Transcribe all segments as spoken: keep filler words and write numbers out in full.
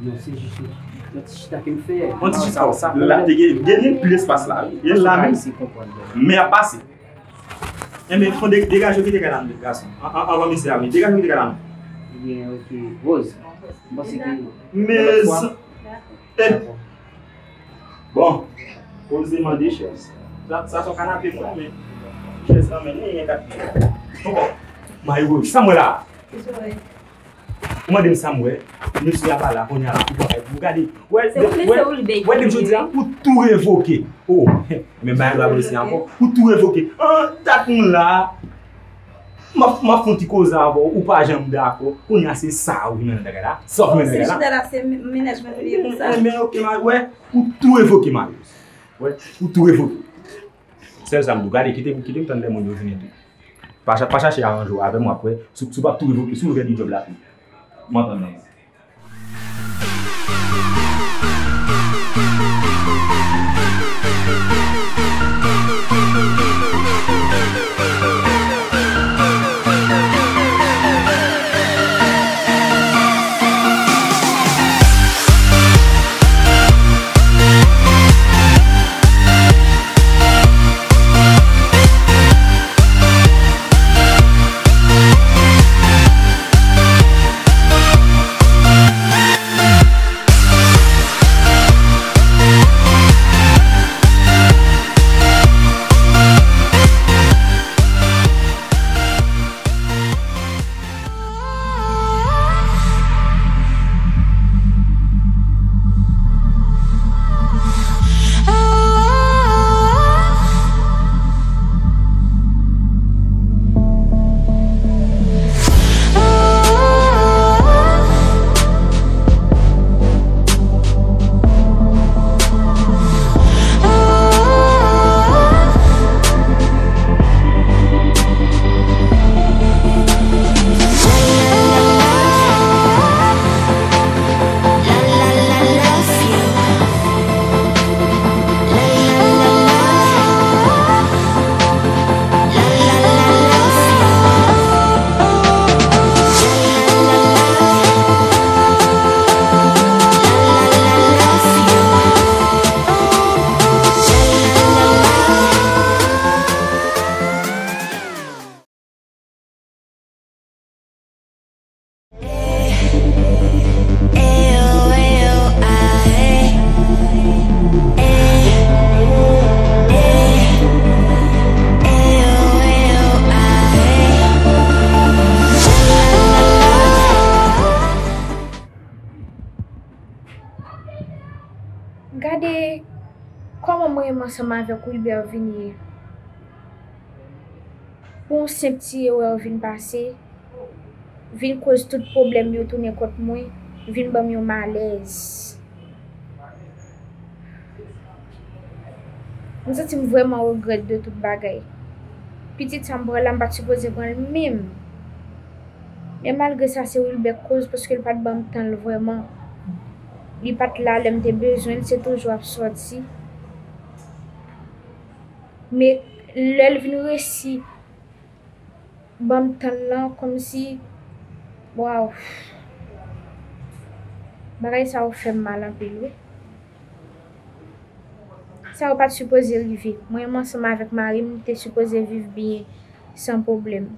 Non, se jis yon, yon ti chita ke m fè. Yon ti chita, sa la, te gen, gen, gen plis espas la, wi. E la menm. Men ap pase. Enben, fon de-, degaje w kite kay la, gason. An, an, anvan mesye a vini. Degaje w kite kay la, non. Ebyen, ok. Rose, m panse ke... Mezanmi. Eh. Bon. Poze mande chèz. Sa, sa se yon kanape mwen, men chèz lan, men li gen kat pye. Bon, Mayo, sa m wè la? Ou mande m sa m wè. Mesye a pa la, kounye a la, ou pa kay pou gade. Wè, wè, wè, depi jodi a, ou tou revoke. Oh, men bagay la blese ankò. Ou tou revoke. An, dat moun la. M ap, m ap fè yon ti koze avè w, ou pa janm dakò. Kounye a se sa ou vin nan bagay la. Sa ou vin nan bagay la. Se chita la, se mennaj mwen li ye pou sa. Men ok, Mayo, wè, ou tou revoke, Mayo. Wè, ou tou revoke. Sèl sa m di w, gade, kite m, kite m tann lè moun yo vini tou. Pa cha-, pa chache aranje w avè m, w ap wè. Si, si w p ap tou revoke, si w redi djòb la tou. M antann nan. Gade kòman mwen menm ansanm avèk Wilbert vin ye. Pou yon senp ti erè w vin pase, vin koz tout pwoblèm yo tounen kont mwen, vin ban m yon malèz. M santi m vrèman regrèt de tout bagay. Pitit sa m pran la, m pa t sipoze pran l menm. Men malgre sa, se Wilbert k koz, paske l pa t ban m tan l vrèman. Li pa t la lè m te bezwen l, se toujou ap sòti. Men lè l vin resi ban m tan l lan, kòmsi, waw. Bagay sa yo fè m mal anpil, wi. Sa yo pa t sipoze rive. Mwen menm ansanm avèk mari m, nou te sipoze viv byen, san pwoblèm.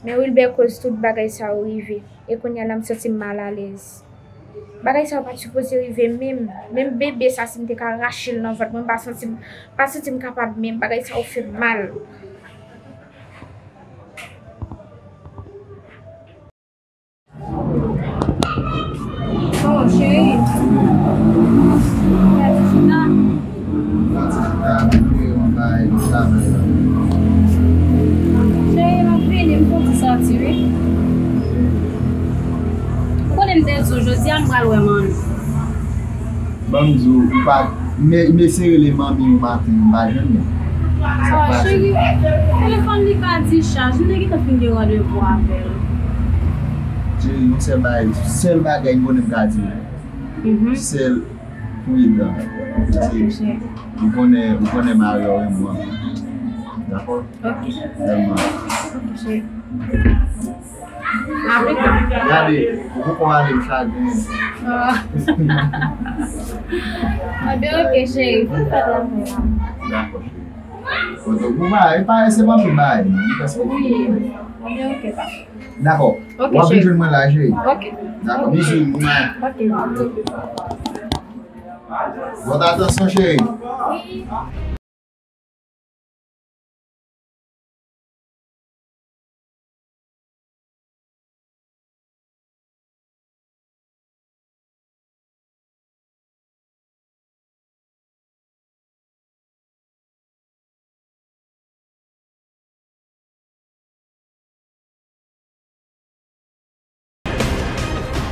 Men Wilbert koz tout bagay sa yo rive. E kounye a la, m santi m malalèz. Bagay sa yo pa t sipoze rive menm. Menm bebe sa, si m te ka rache l nan vant mwen, m pa santi m, pa santi m kapab menm. Bagay sa yo fè m mal. Oh, cheri. Chita. Chita, m te yon bagay nan travay la. Cheri, m ap vini, m fon ti sòti, wi. Ou konnen m te di w, jodi a m pral wè manmi. Ban m di w, ou pa, me, m eseye rele manmi w maten, m pa jwenn li. Sa k pase? Cheri, telefòn li ka dichaj, m te gentan fin gen randevou avè l. Cheri, yon sèl bagay, sèl bagay m konnen m ka di w. Mhm. Sèl pridan. Ok, cheri. Ou konnen, ou konnen mari w renmen mwen. Dakò? Ok. Renmen mwen. Ok, cheri. Gade, ou poko ale m chagren. Anben, ok, cheri, fè fèt la pou mwen. Dakò, cheri. Bon, donk, ou pa, e pa, se pa anpil bagay, non, li prèske fini. Wi. Anben, ok, papa. Dakò. Ok, cheri. W ap vin jwenn mwen la, cheri. Ok. Dakò, bizou. Ok. Fòt atansyon, cheri.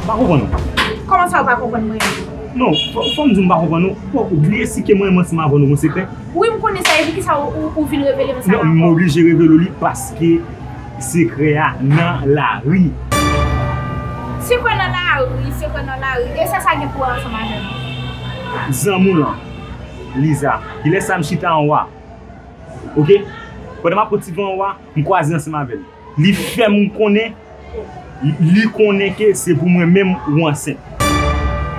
M pa konprann ou. Kòman sa ou pa konprann mwen? Non, fò, fò m di w m pa konprann ou. Bon, ou bliye si ke mwen menm ansanm avè w nou gon sekrè? Wi, m konnen sa, e poukisa ou, ou, ou vin revele m sa ankò? Non, m oblije revele w li paske sekrè a nan lari. Sekrè nan lari, sekrè nan lari. E sa sa gen pou wè ansanm avè m? Zanmi w lan, Liza, kilès sa m chita anwo a? Ok? Pandan m ap pran ti van anwo a, m kwaze ansanm avè l. Li fè m konnen, li konnen ke se pou mwen menm ou ansent.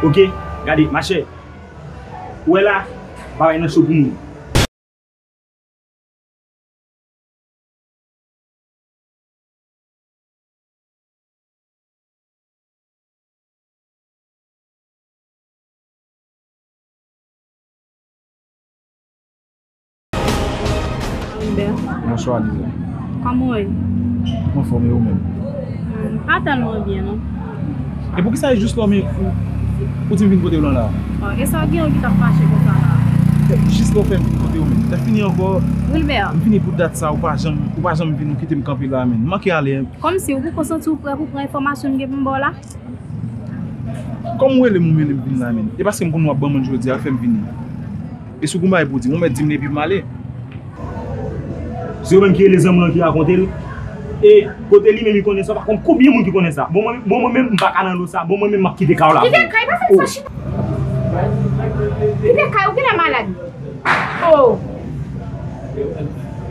Ok? Gade, machè, ou wè la, bagay nan cho pou moun. Wilbert. Bonswa, Liza. Kòman w ye? M anfòm, e ou menm? Hmm, pa tèlman byen, non. E poukisa e jis lè w men ou, ou di m vin kote w lan la? Oh, e sa w gen ki t ap fache konsa la? Jis lè w fè m vin kote w menm. Lè fini ankò. Wilbert. M vini pou dat sa, ou pa janm, ou pa janm vin, ou kite m kanpe la menm. M manke ale. Kòmsi ou poko santi w prè pou pran enfòmasyon m gen pou m ba w la? Kòm ou rele m, ou rele m vin la menm. E paske m konn w ap ban moun jodi a fè m vini. E si w gon bagay pou w di m, ou mèt di m li epi m ale. Se yo menm ki rele zanmi w lan ki rakonte l. E kote li menm li konnen sa, pa konn konbyen moun ki konnen sa. Bon, mwen, bon, mwen menm, m pa ka nan lo sa. Bon, mwen menm, m ap kite kay w la. Kite kay, pa fè sa, chita. Kite kay, ou genlè malad. Oh.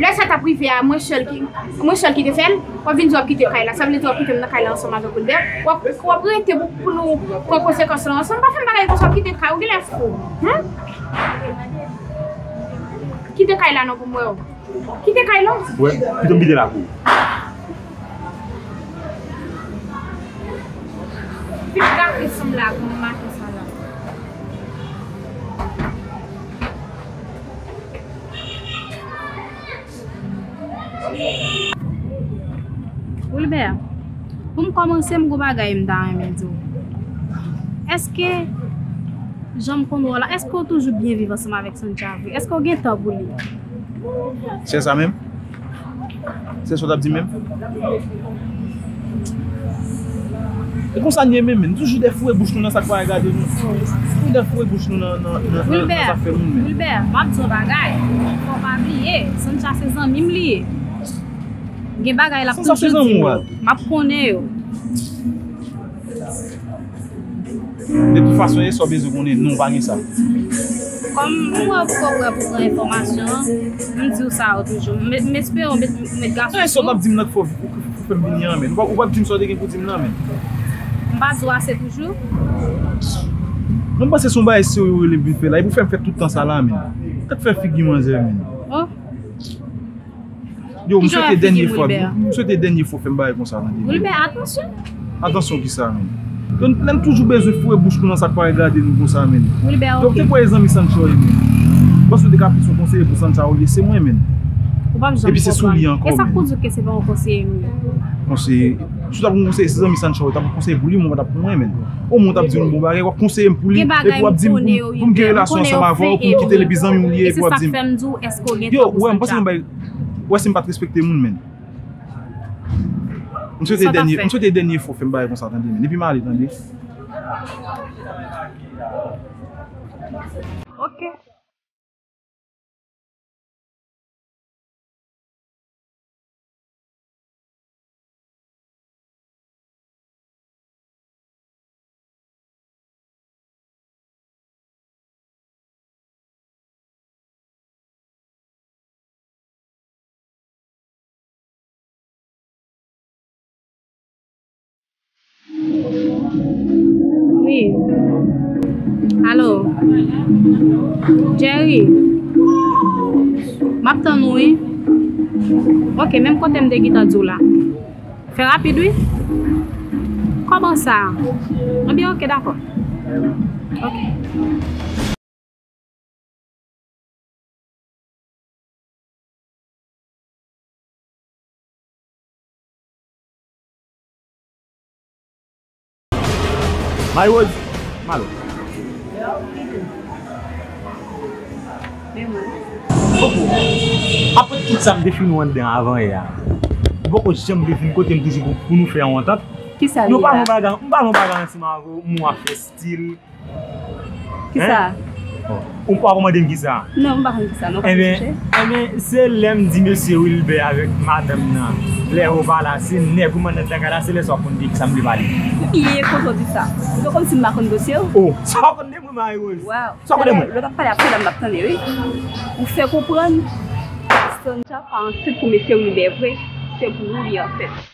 Lè sa t ap rive a, mwen sèl ki, mwen sèl ki te fè l. W ap vin di w ap kite kay la. Sa vle di w ap kite m nan kay la ansanm avèk Wilbert. W ap, w ap rete pou, pou nou pran konsekans lan ansanm. Pa fè m bagay konsa, w ap kite kay. Ou genlè fou. Hmm? Kite kay la non pou m wè w. Kite kay la. Wè, pito m kite la pou ou. Vin gate san m la pou m maten sa la. Wilbert, pou m kòmanse, m gon bagay m ta renmen di w. Èske, jan m konn wè w la, èske w toujou byen viv ansanm avèk Sancha vre? Èske w gen tan pou li? Se sa menm? Se sa w t ap di menm? E konsa n ye menm, nou toujou dèfoure bouch nou nan sa k pa regade nou. Toujou dèfoure bouch nou nan, nan, nan, nan, nan zafè moun menm. Wilbert, m ap di w yon bagay. Fò w pa bliye, Sancha se zanmi m li ye. Gen bagay l ap toujou di m yo. M ap konnen yo. De tout fason, e sa w bezwen konnen, non, w pa gen sa. Kòm m wè w poko prè pou pran enfòmasyon an, m di w sa yo toujou. M, m espere w met, met gason sou. E sa w t ap di m nan k fè w, w fè m vini an, men. Ou pa, ou pa di m sa w te gen pou di m nan, men. M pa di w ase toujou? Non, m panse se yon bagay serye w rele m vin fè la. E pou fè m fè tout tan sa la, men. Gad fè figi manzè, men. Oh. Yo, m swete dènye fwa, m swete dènye fwa w fè m bagay konsa, tande. Wilbert, atansyon. Atansyon kisa, menm? Donk, lè n toujou bezwen foure bouch nou nan sa k pa regade nou konsa, menm. Wilbert, ok. Donk, te kwè e zanmi Sancha w ye, menm. Paske w te ka plis yon konseye pou Sancha olye se mwen, menm. Epi se sou li ankò, menm. E sa k pou di w ke se pa yon konseye m ye? Konseye. Si w t ap yon konseye, se zanmi Sancha w ye, w t ap yon konseye pou li, mwen pa t ap pou mwen, menm. Omwen w t ap di yon bon bagay, w ap konseye m pou li, epi w ap di m pou, pou m gen relasyon ansanm avè w, pou m kite l, epi zanmi w li ye, epi w ap di m. Yo, wè, m panse yon bagay. Ou wè si m pa t respekte moun, menm. M swete dènye, m swete dènye fwa w fè m bagay konsa, tande, menm. Epi m ale, tande. Ok. Wi. Alo. Jerry. M ap tann ou, wi. Ok, menm kote m te gentan di w la. Fè rapid, wi. Kòman sa? Ebyen, ok, dakò. Ok. Marie Rose, m ale. Poko. Apre tout sa m te fin wè anndan avan yè a, m poko janm te fin kote m toujou pou, pou nou fè yon antant. Kisa li la? Nou pa yon bagay, m pa yon bagay ansanm avè w, m wè w ap fè stil. Kisa? Bon. Ou pa konn mande m kisa? Non, m pa konn kisa, non, pa chèche. Enben, se lè m di mesye Wilbert avèk madanm nan, lè yo pa la, se nèg ou mande nan kay la, se lè sa w konn de kisa m vle pale. M bliye kote w di sa. Se kòmsi m pa konn dosye w. Oh, sa w konn de mwen, Marie Rose? Waw. Sa w konn de mwen? Lè w t ap pale ak medam, m t ap tande, wi. Ou fè konprann Sandra pa ansent pou mesye Wilbert vre, se pou ou li ansent.